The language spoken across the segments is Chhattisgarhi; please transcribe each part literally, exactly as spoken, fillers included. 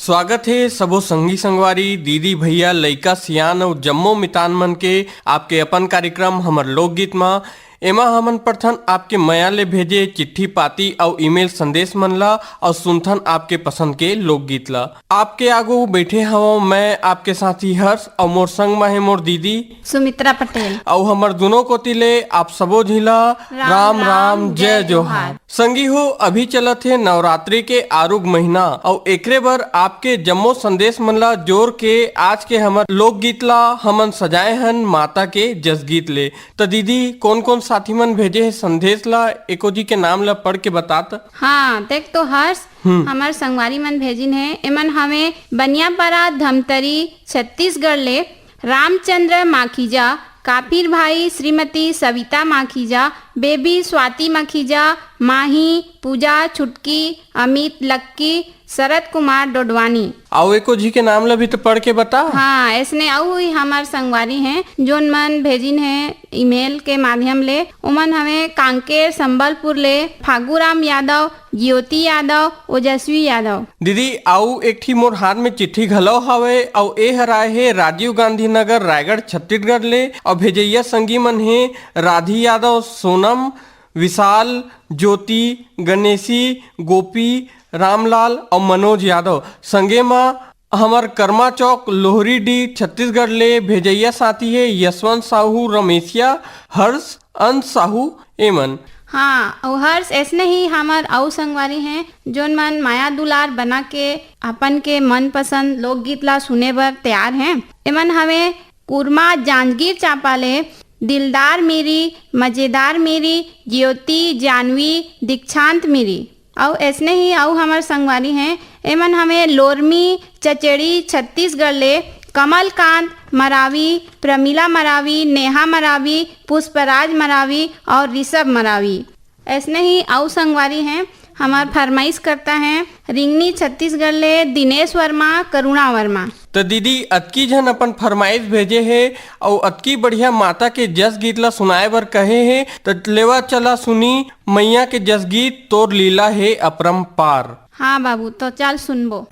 स्वागत हे सबो संगी संगवारी, दीदी भैया, लइका सियान अउ जम्मो मितान मन के आपके अपन कार्यक्रम हमर लोकगीत म। एमा हमन पढ़थन आपके मया ले भेजे चिट्ठी पाती अउ ईमेल संदेश मन ला अउ सुनथन आपके पसंद के लोकगीत ला। आपके आगू बैठे हवं मैं आपके साथी हर्ष अउ मोर संग म हे मोर दीदी सुमित्रा पटेल। अउ हमर दुनों कोति ले आप सबो झिला राम राम, राम, जय जय जोहार। जोहार। संगी हो, अभी चलत हे नवरात्रि के आरुग महीना, अउ एकरे बर आपके जम्मो संदेश मन ला जोर के आज के हमर लोकगीत ला हमन सजाए हन माता के जसगीत ले। त दीदी, कोन कोन साथी मन भेजे हे संदेश ला, एको जी के नाम ला पढ़ के बतात। हाँ, देख तो हर्ष, हम्म। हमर संगवारी मन भेजिन हे, एमन हवे बनियापारा धमतरी छत्तीसगढ़ ले, रामचंद्र माखीजा, काफिर भाई श्रीमती सविता माखीजा, बेबी स्वाति माखीजा, माही, पूजा, छुटकी, अमित, लक्की, शरद कुमार डोडवानी। अउ एको झी के नाम ल भी तो पढ़ के बता। हाँ, ऐसने अउ ही हमर संगवारी हैं, जोन मन भेजिन हैं ईमेल के माध्यम ले। ओमन हवे कांकेर संबलपुर ले फागुराम यादव, ज्योति यादव, ओजस्वी यादव। दीदी, अउ एक ठी मोर हाथ में चिट्ठी घलो हवे, अउ ए हर आए हे राजीव गांधी नगर, रायगढ़, छत्तीसगढ़ ले। अउ भेजइया संगी मन हे राधी यादव, सोनम, विशाल, ज्योति, गणेशी, गोपी, रामलाल अउ मनोज यादव। संगे म हमर कर्मा चौक, लोहरी डी, छत्तीसगढ़ ले भेजइया साथी हे यशवंत साहू, रमेशिया, हर्ष, अंश साहू, एमन। हाँ, अउ हर्ष, ऐसने ही हमर अउ संगवारी हैं, जोन मन माया दुलार बना के अपन के मनपसंद लोकगीत ला सुने बर तैयार हैं। एमन हवे कुरमा जांजगीर चांपा ले, दिलदार मेरी, मजेदार मेरी, ज्योति, जानवी, दीक्षांत मेरी। अउ ऐसने ही अउ हमर संगवारी हैं, एमन हवे लोरमी चचेड़ी छत्तीसगढ़ ले, कमलकांत मरावी, प्रमिला मरावी, नेहा मरावी, पुष्पराज मरावी अउ ऋषभ मरावी। ऐसने ही अउ संगवारी हैं, हमर फरमाइश करता है रिंगनी छत्तीसगढ़ ले दिनेश वर्मा, करुणा वर्मा। त दीदी, अतकी झन अपन फरमाइश भेजे हे अउ अतकी बढ़िया माता के जस गीत ला सुनाए बर कहे हे, त लेवा चला सुनी मैया के जस गीत तोर लीला हे अपरंपार। हाँ बाबू, तो चल सुनबो।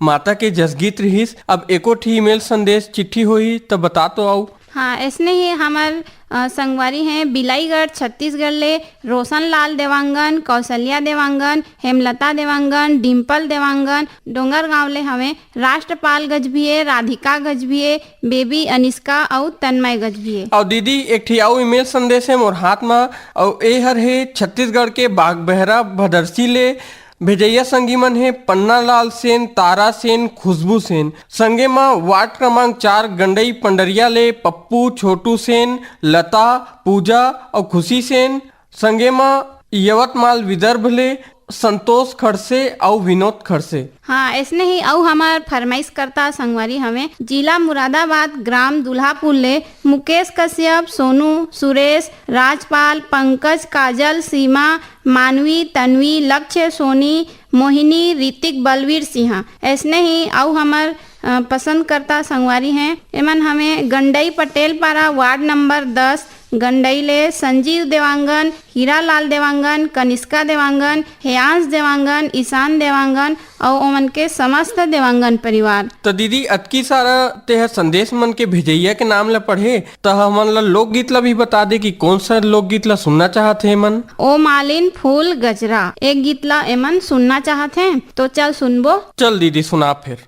माता के जसगीत रिहिस। अब एको ठी ईमेल संदेश चिट्ठी होही त बता तो आऊ। हाँ, ऐसने ही हमर, अ, संगवारी हैं बिलाईगढ़ छत्तीसगढ़ ले रोशन लाल देवांगन, कौशल्या देवांगन, हेमलता देवांगन, डिम्पल देवांगन, डोंगरगांव ले हवे राष्ट्रपाल गजभिये, राधिका गजभिये, बेबी अनिष्का अउ तन्मय गजभिये। अउ दीदी, एक ठी अउ ईमेल संदेश हे मोर हाथ म, अउ ए हर हे छत्तीसगढ़ के बागबहरा भदरसी ले। भेजइया संगी मन हे पन्नालाल सेन, तारा सेन, खुशबू सेन। संगे म वार्ड क्रमांक चार गंडई पंडरिया ले पप्पू, छोटू सेन, लता, पूजा अउ खुशी सेन। संगे म यवतमाल विदर्भ ले संतोष खड़से अउ विनोद खड़से। हाँ, ऐसने ही अउ हमर फरमाइश करता संगवारी हवे जिला मुरादाबाद, ग्राम दुल्हापुर ले मुकेश कश्यप, सोनू, सुरेश, राजपाल, पंकज, काजल, सीमा, मानवी, तन्वी, लक्ष्य, सोनी, मोहिनी, ऋतिक, बलवीर सिंह। ऐसने ही अउ हमर, अ, पसंद करता संगवारी हैं। एमन हमें गंडई पटेल पारा, वार्ड नंबर दस, गंडई ले संजीव देवांगन, हीरालाल देवांगन, कनिष्का देवांगन, हेयांश देवांगन, ईशान देवांगन अउ ओमन के समस्त देवांगन परिवार। त दीदी, अतकी सारा तेह संदेश मन के भेजइया के नाम ल पढ़े, त हमन ल लोकगीत ल भी बता दे कि कौन सा लोकगीत ल सुनना चाहत हे एमन। ओ मालिन फूल गजरा, एक गीत ल एमन सुनना चाहत हे, तो चल सुनबो। चल दीदी, सुना फिर।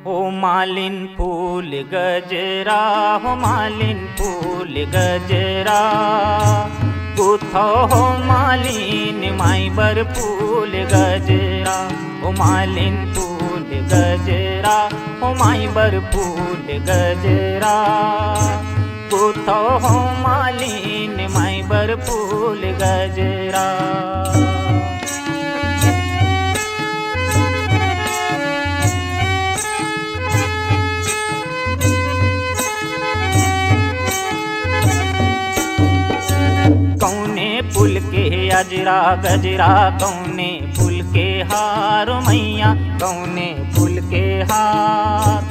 ओ मालिन फूल गजरा, हो मालिन फूल गजरा, गुथो हो मालिन माई बर फूल गजरा। ओ मालिन फूल गजरा, ओ माई बर फूल गजरा, गुथो हो मालिन माई बर फूल गजरा। कौने फूल के अजरा गजरा, कौने फूल के हार मैया, कौने फूल के हार,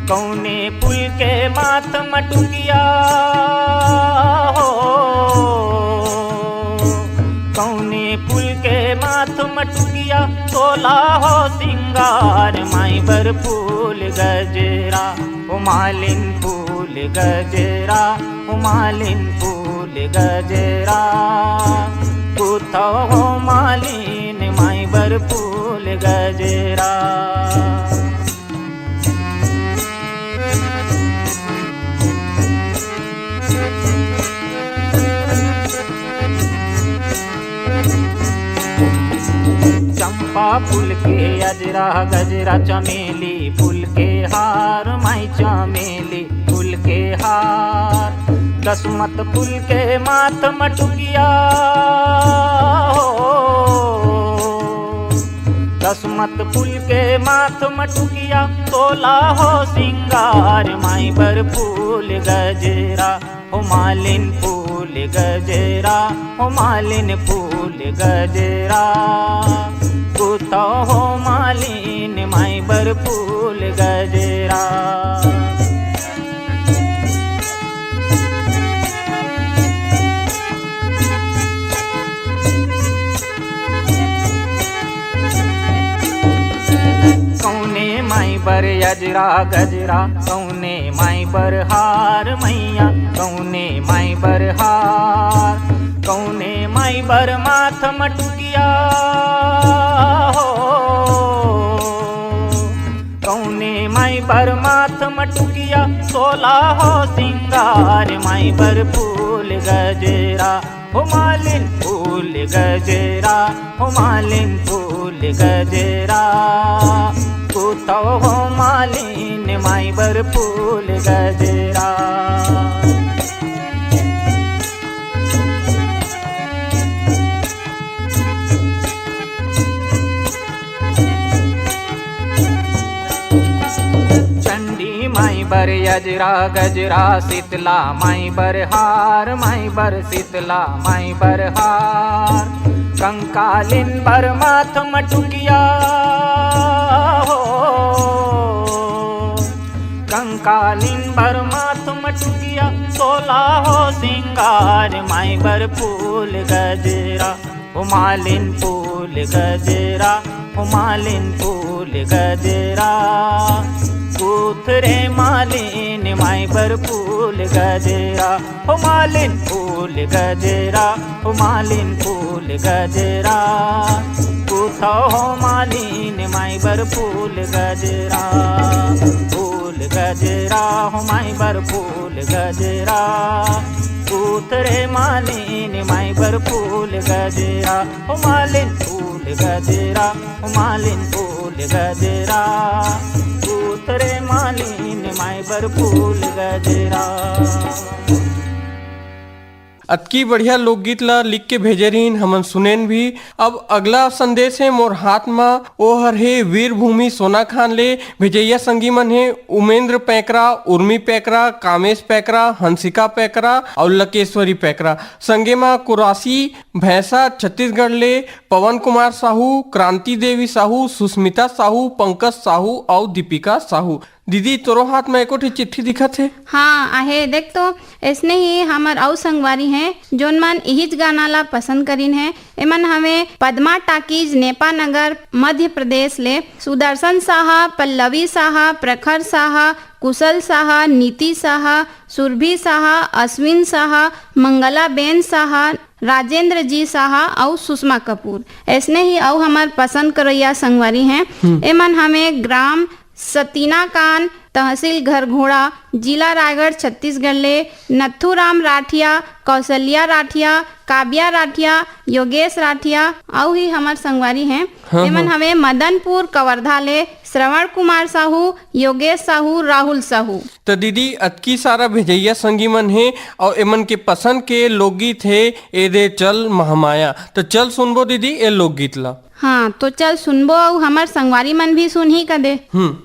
कौने फूल के माथ मटुकिया हो, कौने फूल के माथ मटुकिया, तोला हो सिंगार माई बर फूल गजरा, ओ मालिन फूल गजरा, ओ मालिन फूल गजरा, गुथो हो मालिन माई बर फूल गजरा। चंपा फूल के अजरा गजरा, चमेली फूल के हार, माई चमेली फूल के हार, दसमत फूल के माथ मटुकिया हो, दसमत फूल के माथ मटुकिया, तोला हो सिंगार माई बर फूल गजरा, हो मालिन फूल गजरा, हो मालिन फूल गजरा, गुथो हो मालिन माई बर फूल गजरा। कौने माई बर अजरा गजरा, कौने माई बर हार मैया, कौने माई बर हार, कौने माई बर माथ मटुकिया हो, कौने माई बर माथ मटुकिया, सोला हो सिंगार माई बर फूल गजरा, हो मालिन फूल गजरा, हो मालिन फूल गजरा, गुथो हो मालिन माई बर फूल गजरा। चंडी माई बर अजरा गजरा, शीतला माई बर हार, माई बर शीतला माई बर हार, कंकालिन बर माथ मटुकिया हो, कंकालिन बर माथ मटुकिया, सोला हो सिंगार माई बर फूल गजरा, ओ मालिन फूल गजरा, ओ मालिन फूल गजरा, कुथरे मालिन माई बर फूल गजरा। ओ मालिन फूल गजरा, ओ मालिन फूल गजरा, कुथो हो मालिन माई बर फूल गजरा। फूल गजरा, ओ माई बर फूल गजरा, कुथरे मालिन माई बर फूल गजरा। ओ मालिन फूल गजरा, ओ मालिन फूल गजरा, कुथरे मालिन माई बर फूल गजरा। अतकी बढ़िया लोकगीत ला लिख के भेजे रहिन, हमन सुनेन भी। अब अगला संदेश हे मोर हाथ मा, ओ हर हे वीर भूमि सोना खान ले। भेजइया संगी मन हे उमेंद्र पैकरा, उर्मी पैकरा, कामेश पैकरा, हंसिका पैकरा अउ लकेश्वरी पैकरा। संगे मा कुरासी भैंसा छत्तीसगढ़ ले पवन कुमार साहू, क्रांति देवी साहू, सुस्मिता साहू, पंकज साहू अउ दीपिका साहू। दीदी, तोरो हाथ में एको ठे चिट्ठी दिखत हे। हाँ, आहे, देख तो, ऐसने ही हमर अउ संगवारी हैं, जोन मन इहिच गाना ला पसंद करिन हैं। एमन हवे पद्मा टाकीज, नेपा नगर, मध्य प्रदेश ले सुदर्शन साहा, पल्लवी साहा, प्रखर साहा, कुशल साहा, नीति साहा, सुरभि साहा, अश्विन साहा, मंगला बेन साहा, राजेंद्र जी साहा अउ सुषमा कपूर। ऐसने ही अउ हमर पसंद करइया संगवारी हैं। हम्म। एमन हवे ग्राम सतीनाकान, तहसील घरघोड़ा, जिला रायगढ़, छत्तीसगढ़ ले नथुराम राठिया, कौशल्या राठिया, काव्या राठिया, योगेश राठिया अउ ही हमर संगवारी हैं। हाँ, एमन हाँ। हवे मदनपुर कवर्धा ले श्रवण कुमार साहू, योगेश साहू, राहुल साहू। त दीदी, अतकी सारा भेजइया संगी मन हे अउ एमन के पसंद के लोकगीत हे ए दे चल महामाया। त चल सुनबो दीदी ए लोकगीत ला। हाँ, तो चल सुनबो अउ हमर संगवारी मन भी सुनही कदे। हम्म।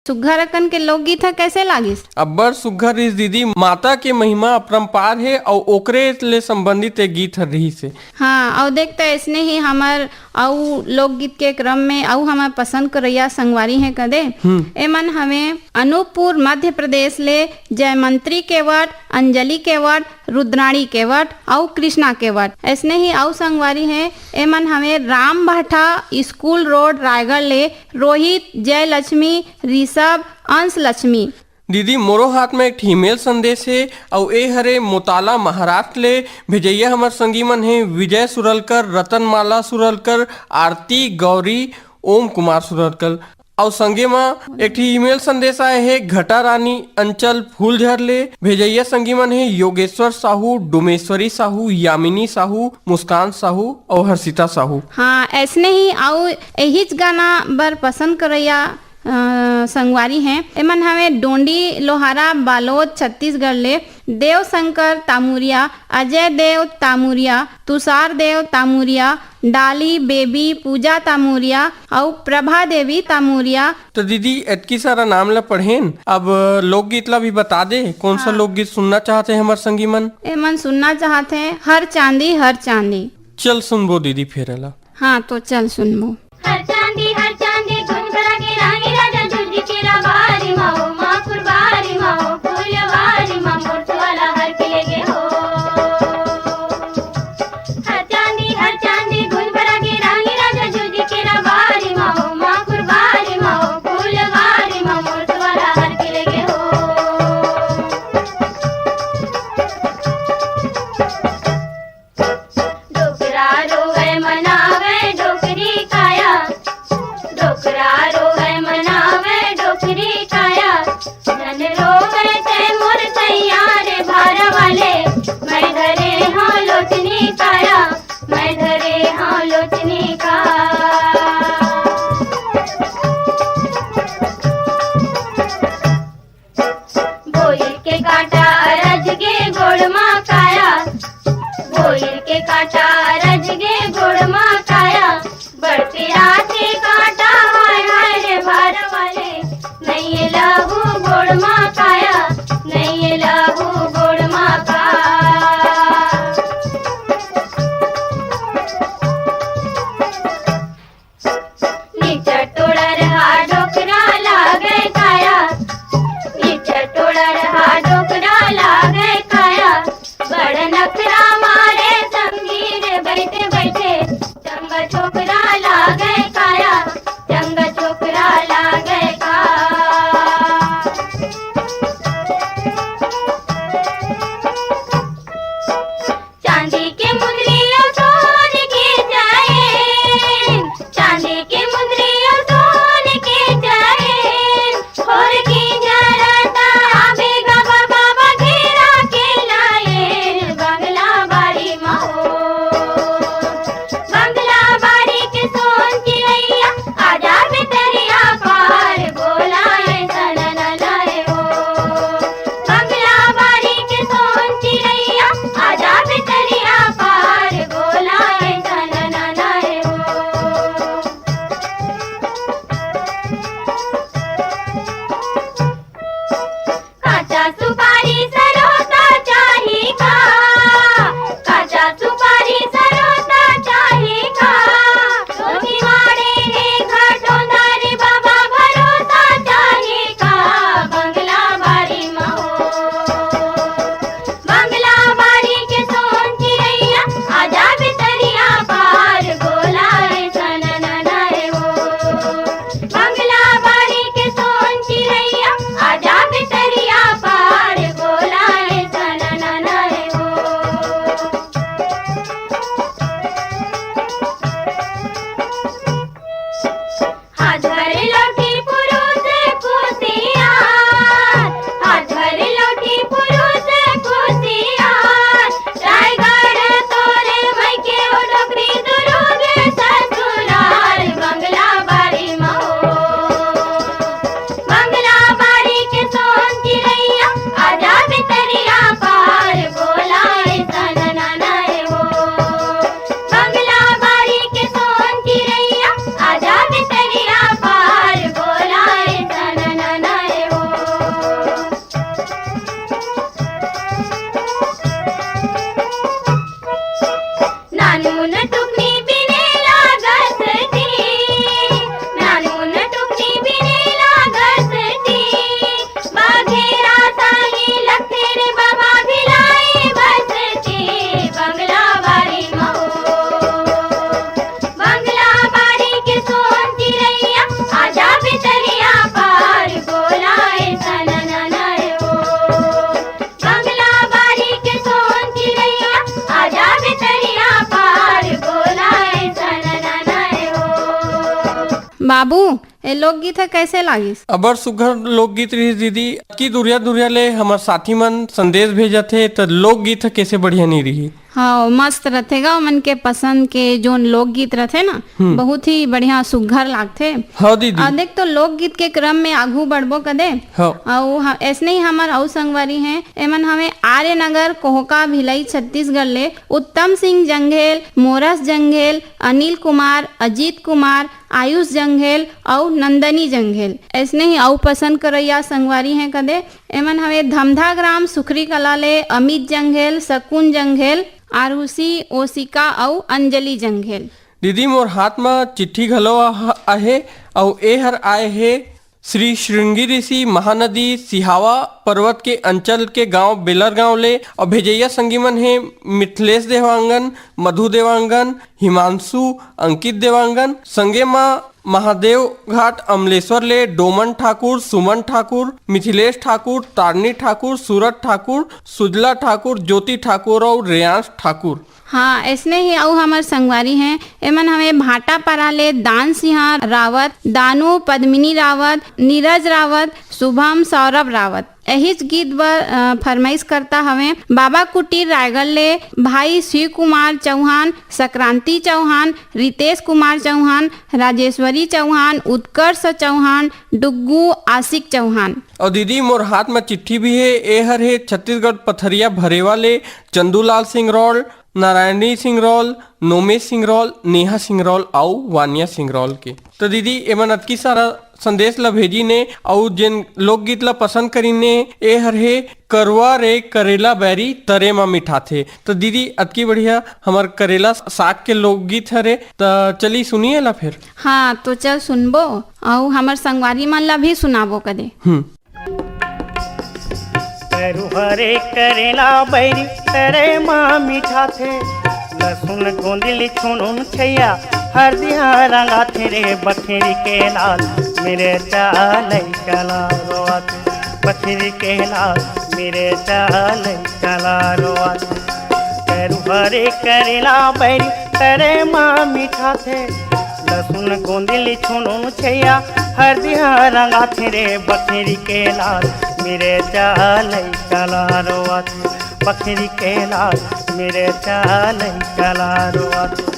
सुग्घर अकन के लोकगीत ह कैसे लागिस? अब्बड़ सुग्घर रिहिस दीदी, माता के महिमा अपरंपार हे अउ ओकरे ले संबंधित ए गीत हर रिहिस हे। हाँ, अउ देख त अइसने ही हमर अउ लोकगीत के क्रम में अउ हमर पसंद करइया संगवारी हे कदे। हम्म। एमन हवे अनूपपुर मध्य प्रदेश ले जयमंत्री केवट, अंजलि केवट, रुद्राणी केवट अउ कृष्णा केवट। अइसने ही अउ संगवारी हे, एमन हवे राम भाठा स्कूल रोड रायगढ़ ले रोहित, जयलक्ष्मी, ऋषभ, अंश लक्ष्मी। दीदी, मोरो हाथ में एक ठे email संदेश हे, अउ ए हरे मोताला महाराष्ट्र ले। भेजइया हमर संगी मन हे विजय सुरलकर, रतनमाला सुरलकर, आरती, गौरी, ओम कुमार सुरलकर। अउ संगे म एक ठे email संदेश आए हे घटा रानी अंचल फूलझर ले। भेजइया संगी मन हे योगेश्वर साहू, डोमेश्वरी साहू, यामिनी साहू, मुस्कान साहू अउ हर्षिता साहू। हाँ, अइसने ही अउ एहिच गाना बर पसंद करइया अ, संगवारी हे। एमन हवे डोंडी लोहारा बालोद छत्तीसगढ़ ले देव शंकर तामुरिया, अजय देव तामुरिया, तुषार देव तामुरिया, डाली बेबी, पूजा तामुरिया अउ प्रभा देवी तामुरिया। तो दीदी, एतकी सारा नाम ला पढ़ेन, अब लोकगीत ला भी बता दे, कौन सा हाँ। लोकगीत सुनना चाहत हे हमर संगी मन? एमन सुनना चाहत हे हर चांदी हर चांदी। चल सुनबो दीदी फेर एला। हाँ, तो चल सुनबो। हर चांदी, हर चांदी, गुनगुना के रानी राजा जुर्ज के रबारी माओ, माँ कुरबारी माओ, फूलवारी माँ मोर वाला हर के लेगे हो। हर चांदी, हर चांदी, गुनगुना के रानी राजा जुर्ज के रबारी माओ, माँ कुरबारी माओ, फूलवारी माँ मोर वाला हर के लेगे हो। डोकरा रोवे मनावे, डोकरी काया बाबू, ए लोकगीत ह कैसे लागिस? अबर सुघर लोकगीत रहिस दीदी। अतकी दुरिया दुरिया ले हमर साथी मन संदेश भेजत हे, त लोकगीत ह कैसे बढ़िया नहीं रही। हाँ, मस्त रथे गा, ओमन के पसंद के जोन लोकगीत रथे ना, हम्म। बहुत ही बढ़िया सुघर लागथे। हाँ दीदी। आ, देख तो लोकगीत के क्रम में आगू बढ़बो कदे। हाँ। अउ ह-, ऐसने ही हमर अउ संगवारी हैं, एमन हवे आर्य नगर, कोहका, भिलाई, छत्तीसगढ़ ले उत्तम सिंह जंघेल, मोरस जंघेल, अनिल कुमार, अजीत कुमार, आयुष जंघेल अउ नंदनी जंघेल। ऐसने ही अउ पसंद करैया संगवारी हैं कदे, एमन हवे धमधा ग्राम सुखरी कला ले अमित जंघेल, सकुन जंघेल, आरुषि, ओसिका अउ अंजलि जंघेल। दीदी, मोर हाथ म चिट्ठी घलो अह-, आहे, अउ ए हर आए हे श्री श्रृंगी ऋषि महानदी सिहावा पर्वत के अंचल के गांव बेलर गांव ले। अउ भेजैया संगी मन हे मिथिलेश देवांगन, मधु देवांगन, हिमांशु, अंकित देवांगन, संगे म महादेव घाट अमलेश्वर ले डोमन ठाकुर, सुमन ठाकुर, मिथिलेश ठाकुर, तारनी ठाकुर, सूरज ठाकुर, सुजला ठाकुर, ज्योति ठाकुर अउ रेयांश ठाकुर। हाँ, ऐसने ही अउ हमर संगवारी हैं, एमन हवे भाटापारा ले दान सिंहा रावत, दानू पद्मिनी रावत, नीरज रावत, शुभम सौरभ रावत। एहिच गीत बर, अ, फरमाइश करता हवे बाबा कुटीर रायगढ़ ले भाई शिव कुमार चौहान, संक्रांति चौहान, रितेश कुमार चौहान, राजेश्वरी चौहान, उत्कर्ष चौहान, डुग्गू, आशिक चौहान। अउ दीदी, मोर हाथ म चिट्ठी भी हे। ए हर हे छत्तीसगढ़ पथरिया भरेवा ले चंदूलाल सिंगरौल, नारायणी सिंगरौल, नोमेश सिंगरौल, नेहा सिंगरौल अउ वानिया सिंगरौल के। तो दीदी, एमन अतकी सारा संदेश ला भेजिन हे अउ जेन लोकगीत ला पसंद करिन हे, ए हर हे करुआ रे करेला बैरी तरे मा मिठाथे। तो दीदी, अतकी बढ़िया हमर करेला साग के लोकगीत हरे, त चली सुनिए ला फिर। हाँ, तो चल सुनबो अउ हमर संगवारी मन ला भी सुनाबो कदे। हम्म। करुआ रे करेला बैरी तरे मा मिठाथे, लसुन गोंदली छुनुन छैया हरदिया रंगाथे रे, बखरी के लाल मिरचा लइका ला रोवाथे, बखरी के लाल मिरचा लइका ला रोवाथे। करुआ रे करेला बैरी तरे मा मिठाथे, लसुन गोंदली छुनुन छैया हरदिया रंगाथे रे, बखरी के लाल मिरचा लइका ला रोवाथे, बखरी के लाल मिरचा लइका ला रोवाथे।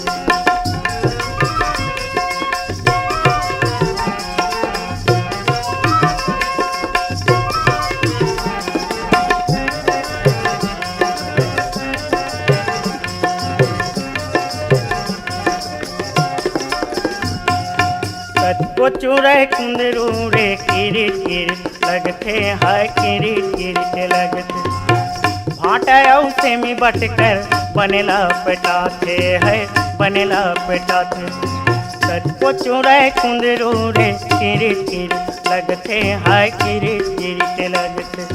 कतको चुरय कुंदरू रे, किरिट किरिट लगथे, हाय किरिट किरिट लगथे। भांटा अउ सेमी बटकर बने लपेटाथे, हाय बने लपेटाथे। कतको चुरय कुंदरू रे, किरिट किरिट लगथे, हाय किरिट किरिट लगथे।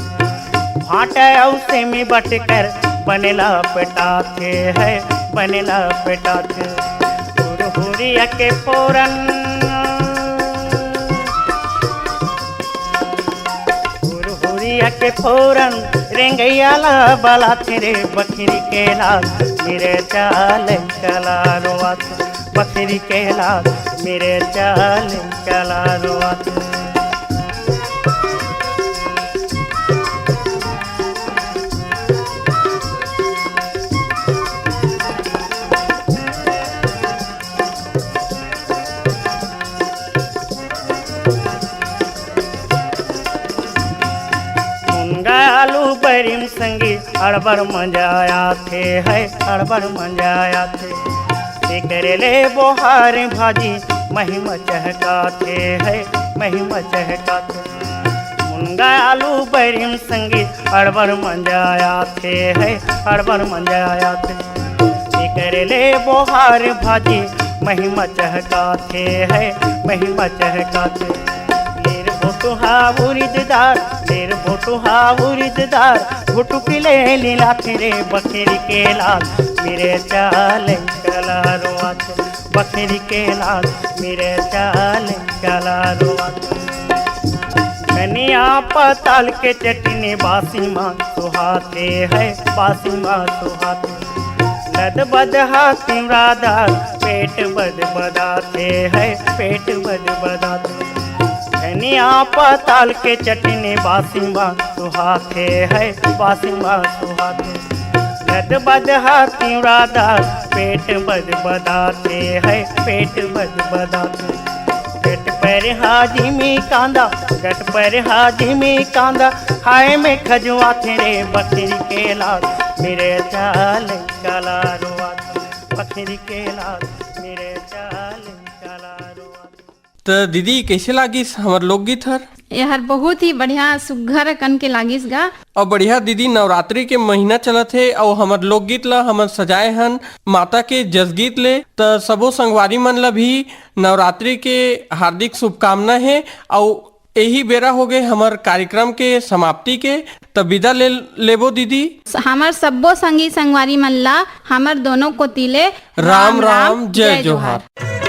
भांटा अउ सेमी बटकर बने लपेटाथे, हाय बने लपेटाथे। हुरहुरिया के फोरन, हुरहुरिया के फोरन, रेंगइया ला बलाथे रे, बखरी के लाल मिरचा लइका ला रोवाथे, बखरी के लाल मिरचा लइका ला रोवाथे। मुनगा आलू बैरी म संगी अड़बड़ मजा आथे, हाय अड़बड़ मजा आथे। एकरे ले बोहार भाजी महिमा चहकाथे, हाय महिमा चहकाथे। मुनगा आलू बैरी म संगी अड़बड़ मजा आथे, हाय अड़बड़ मजा आथे। एकरे ले बोहार भाजी महिमा चहकाथे, हाय महिमा चहकाथे। लेर भोटुहा उरिद दार, लेर भोटुहा उरिद दार, भुटुक ले लीलाथे रे, बखरी के लाल मिरचा लइका ला रोवाथे, बखरी के लाल मिरचा लइका ला रोवाथे। धनिया पताल के चटनी बासी मा सुहाथे, हाय बासी मा सुहाथे। लद बद हा तिवरा दार, पेट बद बदाथे है, पेट बद बदाथे। धनिया पताल के चटनी, बासिमा सुहाथे है, बासिमा सुहाथे। लद बद हा तिवरा दार, पेट बद बदाथे है, पेट बद बदाथे। गट पर हाजिमी कांदा, गट पर हाजिमी कांदा, हाय में खजुआथे रे बकरी के लाल, मेरे चाल काला रुआथे, बकरी के लाल, मेरे चाल काला रुआथे। त दीदी, कैसे लागिस हमर लोकगीत हर? एहर बहुत ही बढ़िया सुघर कन के लागिस गा। अउ बढ़िया दीदी, नवरात्रि के महीना चलत हे अउ हमर लोकगीत ला हमन सजाए हन माता के जसगीत ले। त सबो संगवारी मन ला भी नवरात्रि के हार्दिक शुभकामना हे। अउ यही बेरा हो गए हमर कार्यक्रम के समाप्ति के, त विदा ले लेबो दीदी। हमर सब्बो संगी संगवारी मन ला हमर दोनों कोति ले राम राम, जय जोहार।